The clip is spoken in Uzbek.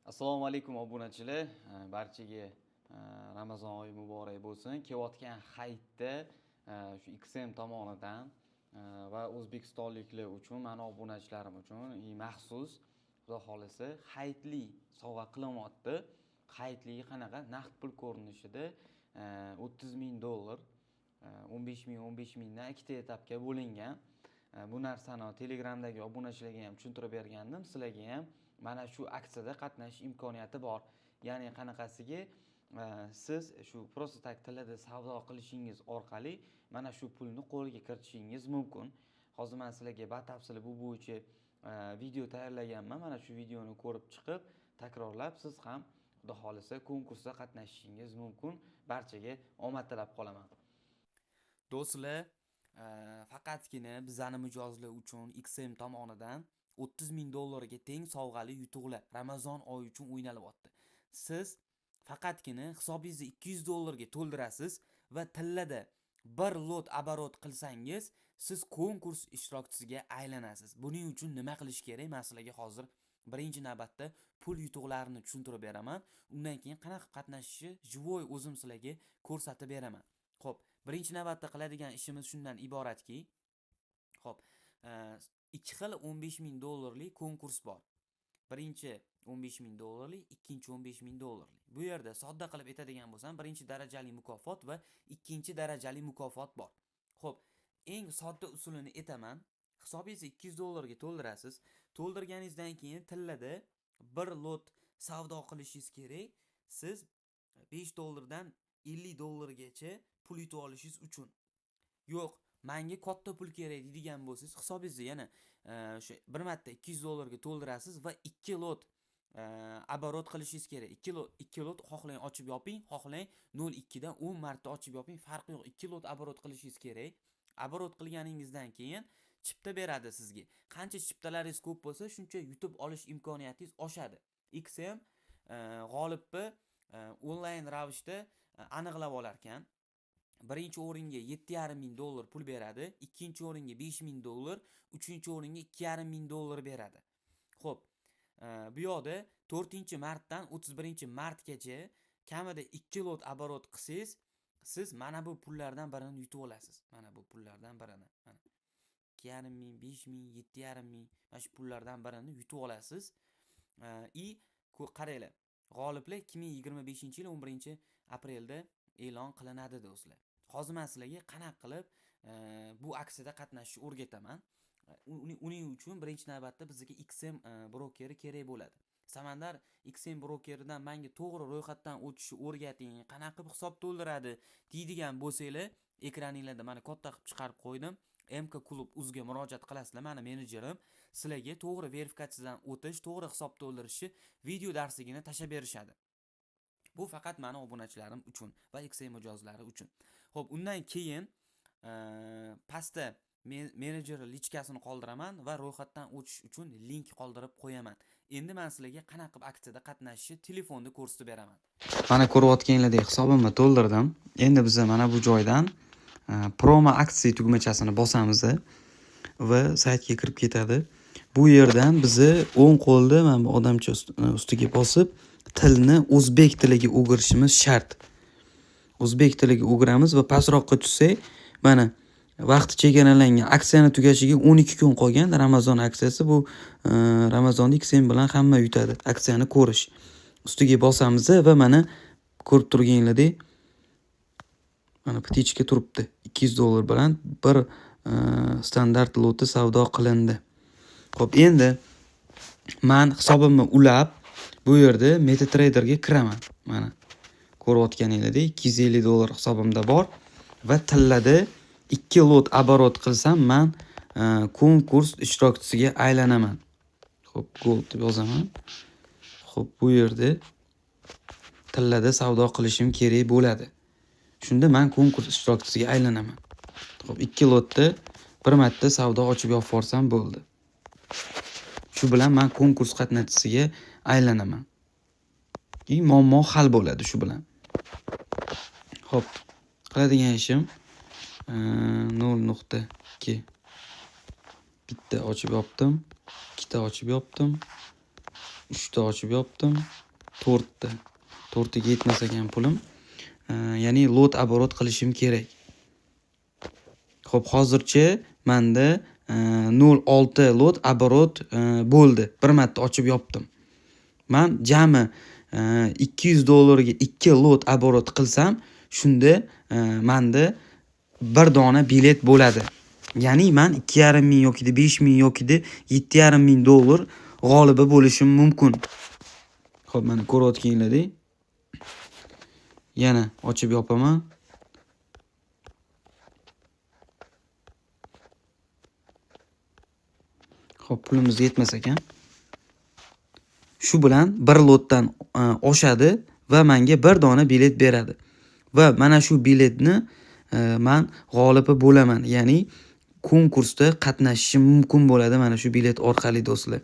Assalomu alaykum, obunachilar. Barchaga Ramazon oyi muborak bo'lsin. Kelayotgan hayitda shu XM tomonidan va o'zbekistonliklar uchun, mani obunachilarim uchun и maxsus, Xudo xohlasa, hayitli sovg'a qilinyapti. Hayitligi qanaqa? Naqd pul ko'rinishida 30 ming dollar, 15 ming, 15 mingdan ikkita etapga bo'lingan. Bu narsani Telegramdagi obunachilarga ham tushuntirib bergandim. Sizlarga ham mana shu aksiyada qatnashish imkoniyati bor. Ya'ni qanaqasiga? Siz shu просто так tillada savdo qilishingiz orqali mana shu pulni qo'lga kiritishingiz mumkin. Hozir man sizlarga batafsil bu bo'yicha video tayyorlaganman. Mana shu videoni ko'rib chiqib, takrorlab, siz ham, Xudo xohlasa, konkursda qatnashishingiz mumkin. Barchaga omad tilab qolaman. Do'stlar, faqatgina bizani mijozlar uchun XM tomonidan 30 ming dollarga teng sovg'ali yutuqlar Ramazon oyi uchun o'ynalyapti. Siz faqatgina hisobingizni 200 dollarga to'ldirasiz va tillada bir lot оборот qilsangiz, siz konkurs ishtirokchisiga aylanasiz. Buning uchun nima qilish kerak? Men sizlarga hozir birinchi navbatda pul yutuqlarini tushuntirib beraman. Undan keyin qanaqa qatnashishni живой o'zim sizlarga ko'rsatib beraman. Xo'p, birinchi navbatda qiladigan ishimiz shundan iboratki, xo'p, ikki xil 15 ming dollarlik konkurs bor. Birinchi 15 ming dollarlik, ikkinchi 15 ming dollarlik. Bu yerda sodda qilib aytadigan bo'lsam, birinchi darajali mukofot va ikkinchi darajali mukofot bor. Xo'p, eng sodda usulini aytaman. Hisobingizni 200 dollarga to'ldirasiz. To'ldirganingizdan keyin tillada bir lot savdo qilishingiz kerak. Siz 5 dollardan 50 dollargacha pul yutib olishingiz uchun. Yo'q, manga katta pul kerak deydigan bo'lsangiz, hisobingizni yana o'sha bir marta 200 dollarga to'ldirasiz va 2 lot оборот qilishingiz kerak. 2 lot, 2 lot xohlang ochib yoping, xohlang 0.2 dan 10 marta ochib yoping, farqi yo'q. 2 lot оборот qilishingiz kerak. Оборот qilganingizdan keyin chipta beradi sizga. Qancha chiptalaringiz ko'p bo'lsa, shuncha yutib olish imkoniyatingiz oshadi. XM g'olibni onlayn ravishda aniqlab olar ekan. Birinchi o'ringa 7,5 ming dollar pul beradi, ikkinchi o'ringa 5 ming dollar, uchinchi o'ringa 2,5 ming dollar beradi. Xo'p, bu yoqda 4-martdan 31-martgacha kamida 2 lot оборот qilsangiz, siz mana bu pullardan birini yutib olasiz. Mana bu pullardan birini. Mana 2,5 ming, 5 ming, 7,5 ming, mana shu pullardan birini yutib olasiz. И qaranglar, g'oliblar 2025-yil 11-aprelda e'lon qilinadi, do'stlar. Hozir men sizlarga qanaqa qilib bu aksiyada qatnashishni o'rgataman. Uning uchun birinchi navbatda bizga XM brokeri kerak bo'ladi. Samandar, XM brokeridan menga to'g'ri ro'yxatdan o'tishni o'rgating, qanaqa qilib hisob to'ldiradi deydigan bo'lsanglar, ekraninglarda mana katta qilib chiqarib qo'ydim. MK Klub uzga murojaat qilasizlar, mani menejerim sizlarga to'g'ri verifikatsiyadan o'tish, to'g'ri hisob to'ldirishni video darsligini tashlab berishadi. Bu faqat mani obunachilarim uchun va XM mijozlari uchun. Xo'p, undan keyin pastda menejer личка sini qoldiraman va ro'yxatdan o'tish uchun link qoldirib qo'yaman. Endi men sizlarga qanaqa qilib aksiyada qatnashishni telefonda ko'rsatib beraman. Mana ko'rayotganinglardek, hisobimni to'ldirdim. Endi biz mana bu joydan promo aksiya tugmachasini bosamiz va saytga kirib ketadi. Bu yerdan bizni o'ng qo'lda mana bu odamcha ustiga bosib, tilni o'zbek tiliga o'girishimiz shart. O'zbek tiliga o'giramiz va pastroqqa tushsak, mana, vaqti chegaralangan, aksiyani tugashiga 12 kun qolgan. Ramazon aksiyasi bu, Ramazonda XM bilan hamma yutadi. Aksiyani ko'rish ustiga bosamiz va mana ko'rib turganinglardek, mana, птичка turibdi. 200 dollar bilan bir standart loti savdo qilindi. Xo'p, endi man hisobimni ulab, bu yerda MetaTraderga kiraman. Mana ko'rayotganinglardek, 250 dollar hisobimda bor va tillada 2 lot оборот qilsam, man konkurs ishtirokchisiga aylanaman. Xo'p, gold deb yozaman. Xo'p, bu yerda tillada savdo qilishim kerak bo'ladi. Shunda man konkurs ishtirokchisiga aylanaman. Xo'p, 2 lotda bir marta savdo ochib yopib yuborsam bo'ldi. Shu bilan man konkurs qatnashchisiga aylanaman. И muammo hal bo'ladi shu bilan. Xo'p, qiladigan ishim 0.2, bitta ochib yopdim, ikkita ochib yopdim, 3 ta ochib yopdim. 4 ta. 4 taga yetmas ekan pulim. Ya'ni lot оборот qilishim kerak. Xo'p, hozircha menda 0.6 lot оборот bo'ldi. Bir marta ochib yopdim. Man jami 200 dollarga 2 lot оборот qilsam, shunda menda bir dona bilet bo'ladi. Ya'ni man 2,5 ming yoki 5 ming yoki 7,5 ming dollar g'olibi bo'lishim mumkin. Xo'p, mana ko'rayotganlaridek. Yana ochib yopaman. Xo'p, pulimiz yetmas ekan. Shu bilan bir lotdan oshadi va menga bir dona bilet beradi. Va mana shu biletni man g'olibi bo'laman. Ya'ni konkursda qatnashishim mumkin bo'ladi mana shu bilet orqali do'stlar.